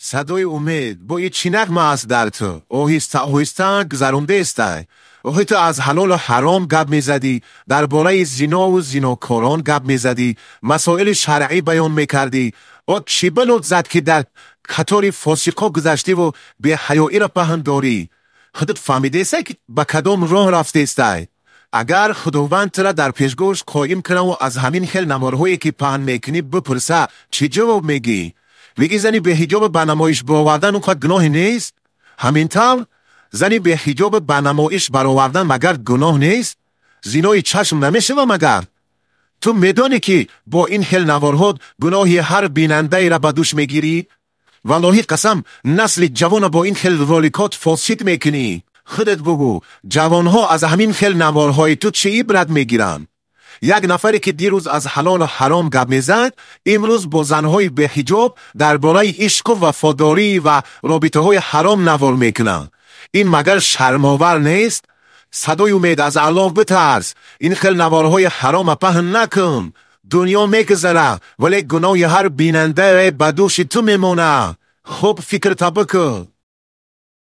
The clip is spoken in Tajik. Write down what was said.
Садои Умед, бо и чӣ нағма аст дар ту? Оҳиста оҳиста гузарондаестай. Охи, ту аз ҳалолу ҳаром гап мезадӣ, дар бораи зинову зинокорон гап мезадӣ, масоили шаръӣ баён мекардӣ. О чӣ балот зад, ки дар қатори фосиқо гузаштиву беҳаёиро паҳн дорӣ? Худат фаҳмидаестай, ки ба кадом роҳ рафтаестай? Агар Худованд тура дар пешгоҳаш қоим кунаву аз ҳамин хел наворҳое, ки паҳн мекунӣ, бипурса, чӣ ҷавоб мегӣ? Мегӣ, зани беҳиҷоба ба намоиш баровардан он қадр гуноҳе нест? Ҳамин тавр, зани беҳиҷоба ба намоиш баровардан магар гуноҳ нест? Зинои чашм намешава магар? Ту медонӣ, ки бо ин хел наворҳо гуноҳи ҳар бинандаеро ба дӯш мегирӣ? Валлоҳи қасам, насли ҷавона бо ин хел роликот фосид мекунӣ. Худат бугӯ, ҷавонҳо аз ҳамин хел наворҳои ту чӣ ибрат мегиранд? Як нафаре, ки дирӯз аз ҳалолу ҳаром гап мезад, имрӯз бо занҳои беҳиҷоб дар бораи ишқу вафодорӣ ва робитаҳои ҳаром навор мекунад. Ин магар шармовар нест? Садои Умед, аз Аллоҳ битарс, ин хел наворҳои ҳарома паҳн накун. Дунё мегузара, вале гуноҳи ҳар бинандае ба дӯши ту мемонад. Хуб фикрта бикун.